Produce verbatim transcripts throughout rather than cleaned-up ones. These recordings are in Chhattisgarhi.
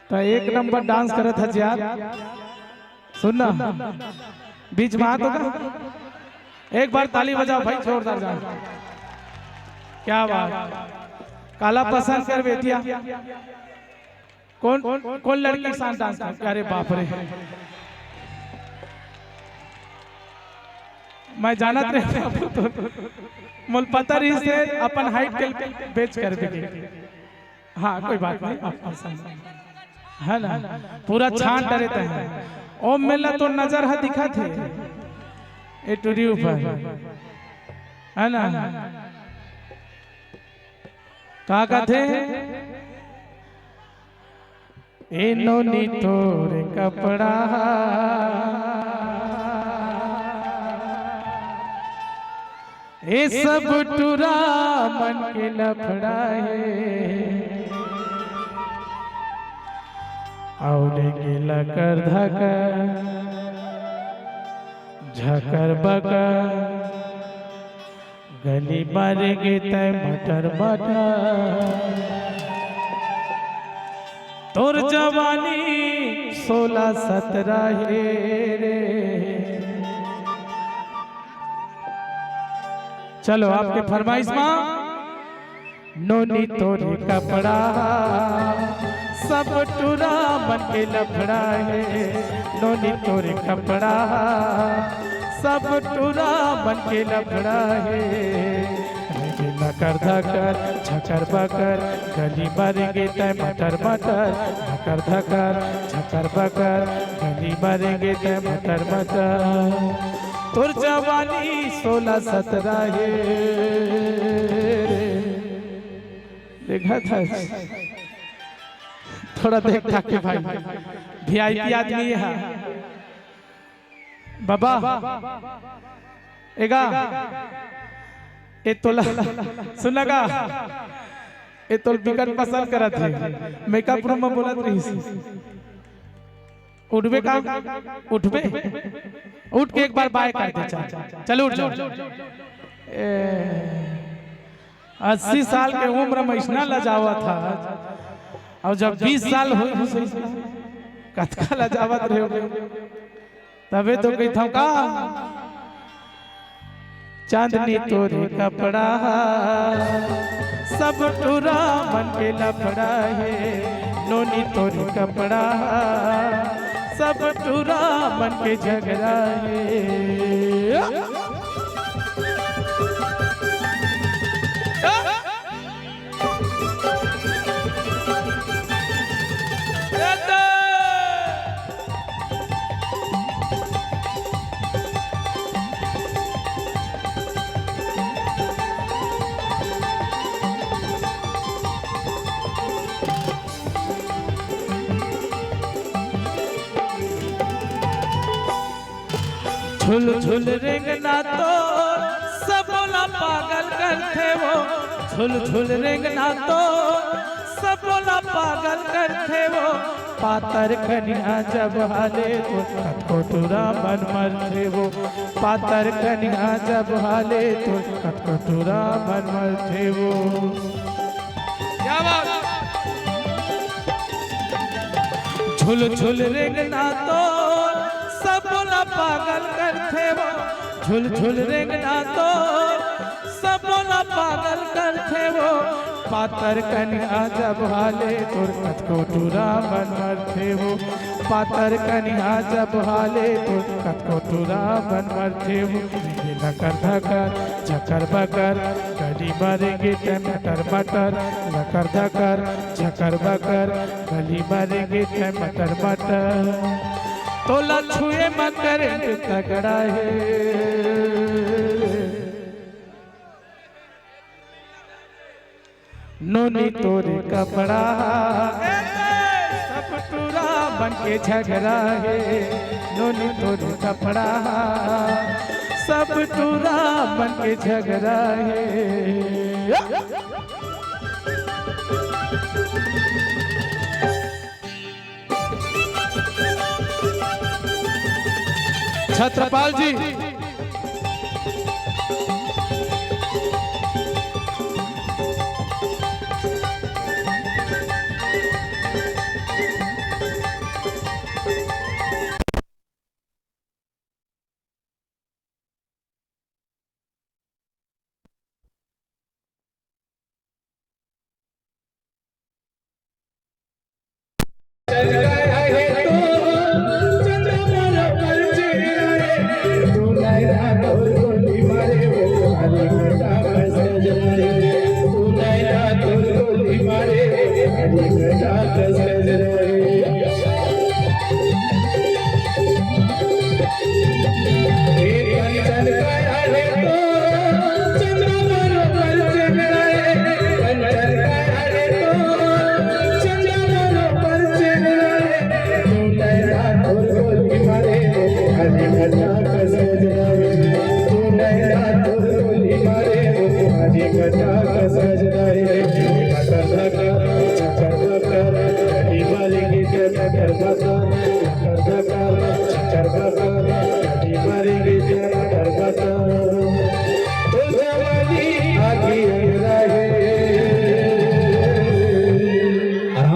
त एक नंबर डांस करत हस यार। सुन ना, बीच में आ तो का? एक बार ताली बजाओ भाई, जोरदार जान। क्या बात। काला पसंद कर बेटिया। कौन, कौन लड़की के साथ डांस कर? अरे बाप रे, मैं जानत रहे तो मोल पता रही से अपन हाइट के बेच कर बिके। हाँ, कोई बात नहीं, आप पसंद है ना, पूरा छान डरे ते हैं। ओम मेला तो नजर ह दिखा थे ए टूरी ऊपर, है ना? का कथे? ए नोनी तोर कपड़ा, ए सब टूरा मन के लफड़ा हे। अउ लेके लकर धकर, झकर बकर, गली मारेंगे तय मटर मटर। तोर जवानी सोलह सत्रह हे रे। चलो, आपके फरमाइश मा। नोनी तोर कपड़ा, सब टूरा मन के लफड़ा हे। नोनी तोर कपड़ा, सब टूरा मन के लफड़ा हे। लकर धकर, झकर बकर, गली मारेंगे तय मटर मटर। लकर धकर, झकर बकर, गली मारेंगे तय मटर मटर। तोर जवानी सोलह सत्रह हे। देखा था, थोड़ा देख था के भाई, वीआईपी आदमी हे। बाबा, एगा, ए तोला, सुन ना गा, ए तोल बिकट पसंद करत हे। मेकअप रूम में बोलत रहिस, उठबे का? उठबे? उठ के एक बार बाय कर दे, चल। चल उठ जा। ए, अस्सी साल के उम्र में इसना लजावत हे, अउ जब बीस साल हो, कतका लजावत रहे हो? तभे तो कहिथंव का, चांदनी तोर कपड़ा, सब टूरा मन के लफड़ा हे। नोनी तोर कपड़ा, सब टूरा मन के झगड़ा हे। झुल झुल रेंगना तो सबो ला पागल करथे वो। झुल झुल रेंगना तो सबो ला पागल करथे वो। पातर कनिहा जब हाले तो कतको टूरा मन मरथे वो। पातर कनिहा जब हाले तो कतको टूरा मन मरथे वो। क्या बात? झुल झुल रेंगना तो सबो ला पागल करथे वो। झुल झुल रेंगना तो सबो ला पागल करथे वो। पातर कनिहा जब हाले तोर कतको टूरा मन मरथे वो। पातर कनिहा जब हाले तोर कतको टूरा मन मरथे वो। लकर धकर, झकर बकर, गली मारेंगे तय मटर मटर। लकर धकर, झकर बकर, गली मारेंगे तय मटर मटर। तोला छुए म करंट तगड़ा हे। नोनी तोर कपड़ा, सब टूरा मन के झगड़ा हे। नोनी तोर कपड़ा, सब टूरा मन के झगड़ा हे। छत्रपाल जी। आराम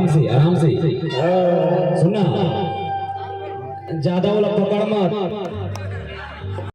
से, आराम से। सुनना, ज्यादा वाला पकड़ मत।